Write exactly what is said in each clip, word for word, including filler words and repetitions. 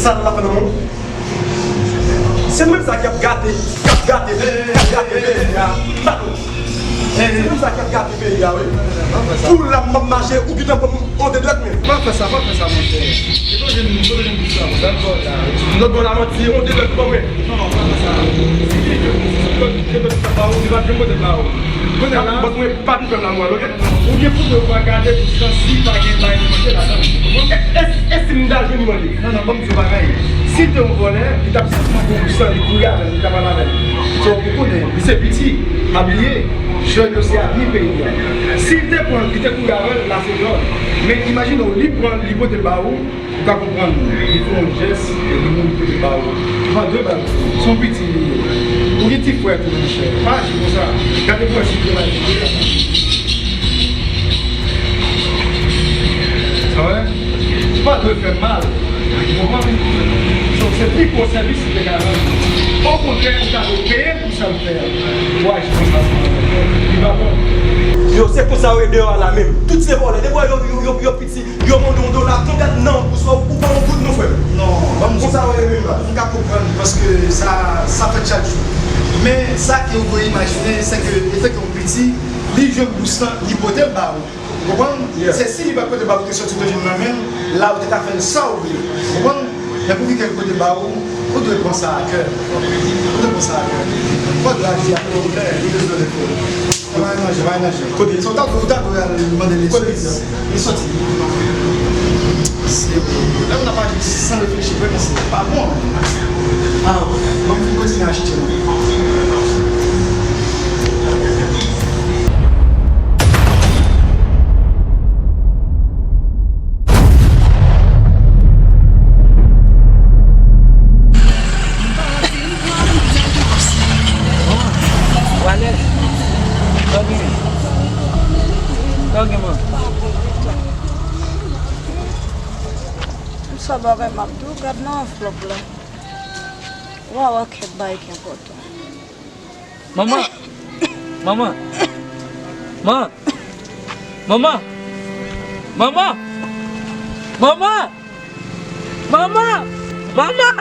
Sa nou la fè nan moun. Se menm sa k ap gate, k ap gate, k ap gate peyi a. Sa nou. Se menm sa k ap gate peyi a, wi. Pou la m ap mache, ou gentan pran m on de dwèt, men. Pa fè sa, pa fè sa, monchè. Se pa jwenn, se pa jwenn pou sa, monchè. Lòt bò la, lòt bò la, manti, on de dwèt, bon, men. Non, non, pa fè sa. Si li te, si li te, li pa janm pote ba ou. Kounye a la, bòs mwen pa t fè m la, mwen, oke? Ou gen pou dwe pa gade pou sa si pa gen bay li manje ladan. E, e, e si m ta jwenn li manje? Non, non, ban m di w bagay. Si l te yon vòlè, li t ap sèlman gen yon san, li kouri avè l, li t ap al avè l. So, ou konnen, li se piti, abiye, jèn yo se avni peyi a. Si l te pran, li te kouri avè l, la se djòl. Men imajine w, li pran l, li pote l ba ou, ou ka konprann, li fè yon jès, epi moun pote l ba ou. Ou pa dwe ba l. Se yon piti li ye. Ou gen ti frè tou, monchè. Pa aji konsa. Gade pou wè si l te ba l. Sa vre? Ou pa dwe fè mal. Ou konprann? So, se pi gwo sèvis li te ka rann ou. Okontrè, ou ta dwe peye l pou sa l fè a. Ou aji konsa, li pa bon. Yo, se konsa yo ye deyò a la menm. Tout se vòlè. Depi w wè yo, yo, yo, yo piti, yo mande yon dola, tou gad nan bous ou, ou pa yon goud non, frè m. Non, ban m di w. Konsa yo ye menm la. M ka konprann, paske sa, sa fèt chak jou. Men sa ke ou dwe imajine, se ke lefètke yon piti, li jwenn bous lan, li pote l ba ou. Ou konprann? Yeah. Se si li pa t pote ba ou, te soti te jwenn nan men l, la ou te ka fè l sa ou vle. Ou konprann? Men pou ki kèk pote ba ou, ou dwe pran sa a kè. Ou dwe pran sa a kè. Fò w dwe aji ak lòbèy, ou dwe fè l. Ou pa manje, pa manje. Kote? Se ou ta, ou ta dwe al mande l ekskiz. Li soti. Se, lè moun ap aji san reflechi, vrèman, se pa bon. Ah, bon, m vin kontinye achte. Walè. Sa w gen? Sa w gen, man? Sa bagay m ap di w, gad nan anvlòp la. Wa wè kèk bagay ki enpòtan. Manman! Manman! Man! Manman! Manman! Manman! Manman! Manman! Manman! Manman!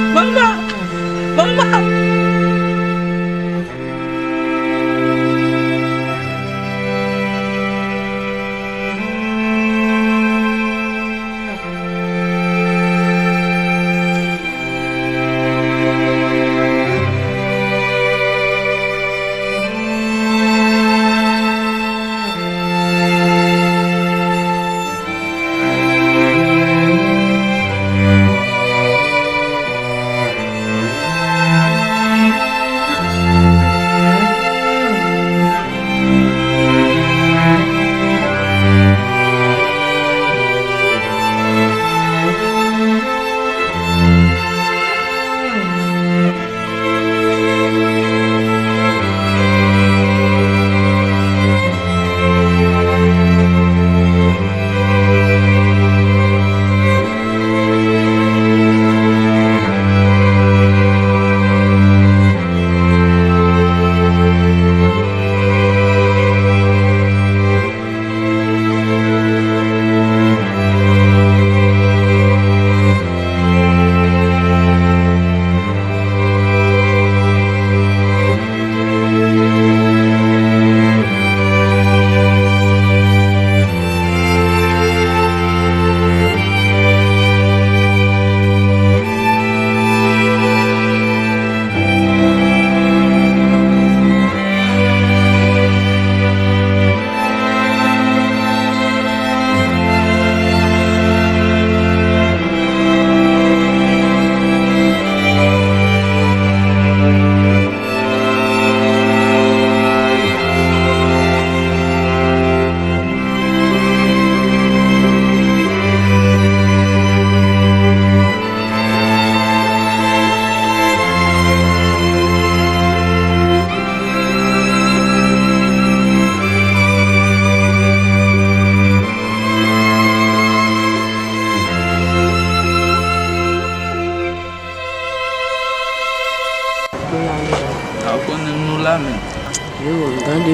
Manman! Manman! Manman!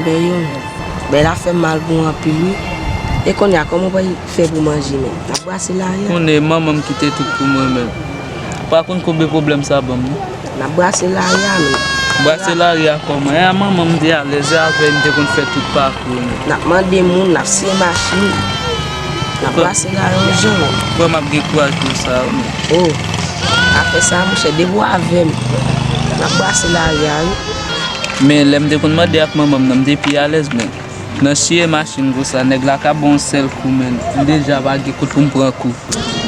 Bèl yo, bèl afè m mal pou anpil wi. E kounye a, kòman w pral fè pou manje menm? N ap brase lari a. Konnen manman m kite tout pou mwen menm. Ou pa konn konbyen pwoblèm sa ban m non. N ap brase lari a menm. Brase lari a kòman? E a manman m te alèz, e avè l m te konn fè tout pakou menm. N ap mande moun, n ap siye machin. N ap brase lari yon jan menm. Frè m ap gen kouraj pou sa wi menm. Oh, afè sa monchè, depi w avè m, n ap brase lari a wi. Men lè m te konn mande ak manman m nan, m te pi alèz, men nan siye machin konsa, nèg la ka ba w yon sèl kou, men m deja pa gen kote pou m pran kou.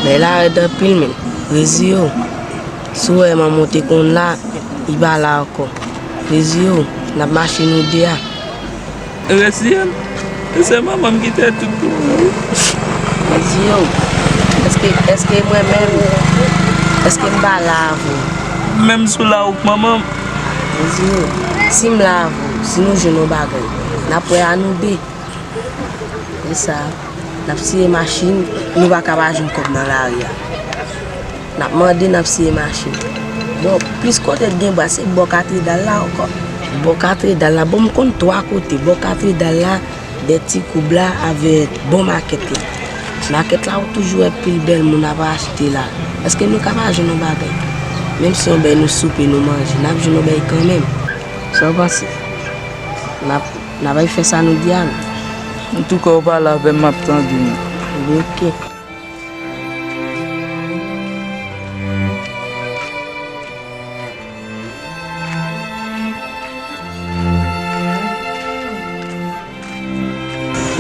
Men la rèd anpil, men reziye w. Si w wè manman w te konn la, li pa la ankò. Reziye w, n ap mache nou de a. Reziye m? Se manman m ki te tout pou mwen wi. Reziye w. Èske, èske mwen menm, èske m pa la avè w? Menm si w la ou k manman m. Reziye w. Si m la avè w, si nou jwenn yon bagay, n ap wè a nou de. E sa, n ap siye machin, nou pa ka pa jwenn kòb nan lari a. N ap mande, n ap siye machin. Bon, plis kote k gen bwa, se bò katedral la ankò. Bò katedral la, bon, m konn twa kote. Bò katedral la, dèyè ti koub la, avèk bò makèt la. Makèt la, ou toujou wè pil bèl moun ap achte la. Èske nou ka pa jwenn yon bagay? Menm si yon bèy nou soupe, nou manje, n ap jwenn yon bèy kanmenm. Sa w panse? N ap, n ap al fè sa nou di a la. Antouka, ou pale avè m, m ap tande nou. Ok.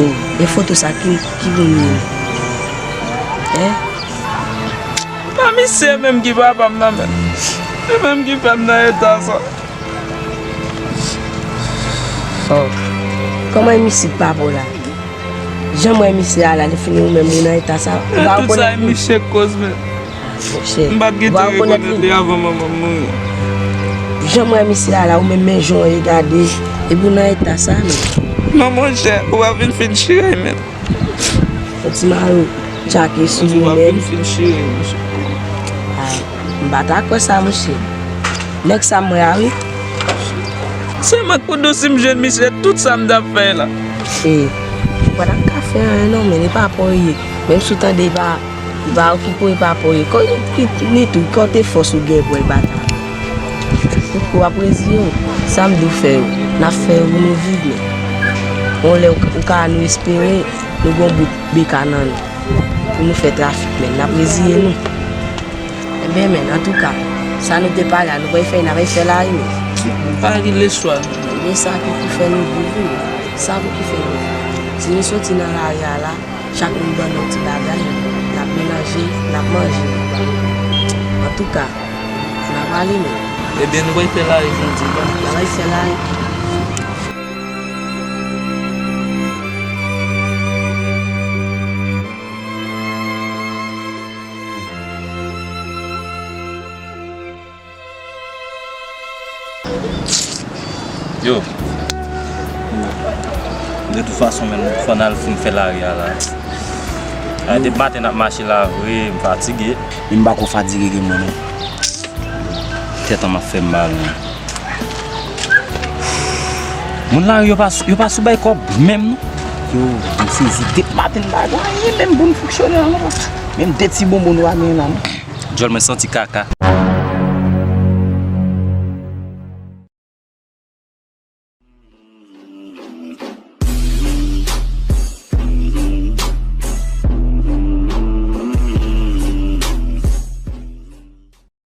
Oh, e foto sa ki, ki pou nou ye? Hein? Pa misye menm ki papa m nan, men. Li menm ki fè m nan eta sa. Oh. Kòman e misye k papa w la? Jan m wè misye a la, li fini ou menm ou nan eta sa. Ou pa rekonèt li? Tout sa e misye k koz, men. Monchè, m pa t gentan rekonèt li avan manman m mouri. Jan m wè misye a la, ou menm men jan w ye gade, epi w nan eta sa, men. Non, monchè, ou pa vin fin chire, men. Yon ti mari tchake sou ou menm. Ou pa vin fin chire, monchè. Ay, m pa ta kwè sa, monchè. Nèg sa m wè a, wi. Se mank pou dous si m jwenn misye, tout sa m t ap fè la. E, ou pa t ap ka fè anyen non, men li pa pa w ye. Menm si w tande li pa, li pa okipe w, li pa pa w ye. Kò, li, li, li tou, kote fòs ou gen pou w bata? Ou, w ap reziye w. Sa m di w fè yo, n ap fè yo pou nou viv, men. Yon lè ou, ou ka nou espere, nou gon bout beka nan nou. Pou nou fè trafik, men n ap reziye nou. Enben, men, antouka, sa nou te pale a, nou pral fè, n ap fè lari, men. Pa gen leswa. Men sa ki pou fè nou viv, men. Sa pou ki fè nou viv. Si nou soti nan lari a la, chak moun ban nou ti bagay, n ap melanje, n ap manje. Antouka, n ap ale, men. Ebyen, nou pral fè lari jodi a. N ap fè lari. Yo. De tout fason, menm fò n al fin fè lari a la. A, depi maten n ap mache la vre, m fatige. Men m pa ko fatige ke mwen non. Tèt an m ap fè m mal, wi. Moun lari yo pa, yo pa sou bay kòb menm non. Yo, m sezi, depi maten m pa gen anyen menm pou m fonksyone la non. Menm de ti bonbon nou pa gen la non. Djòl mwen santi kaka.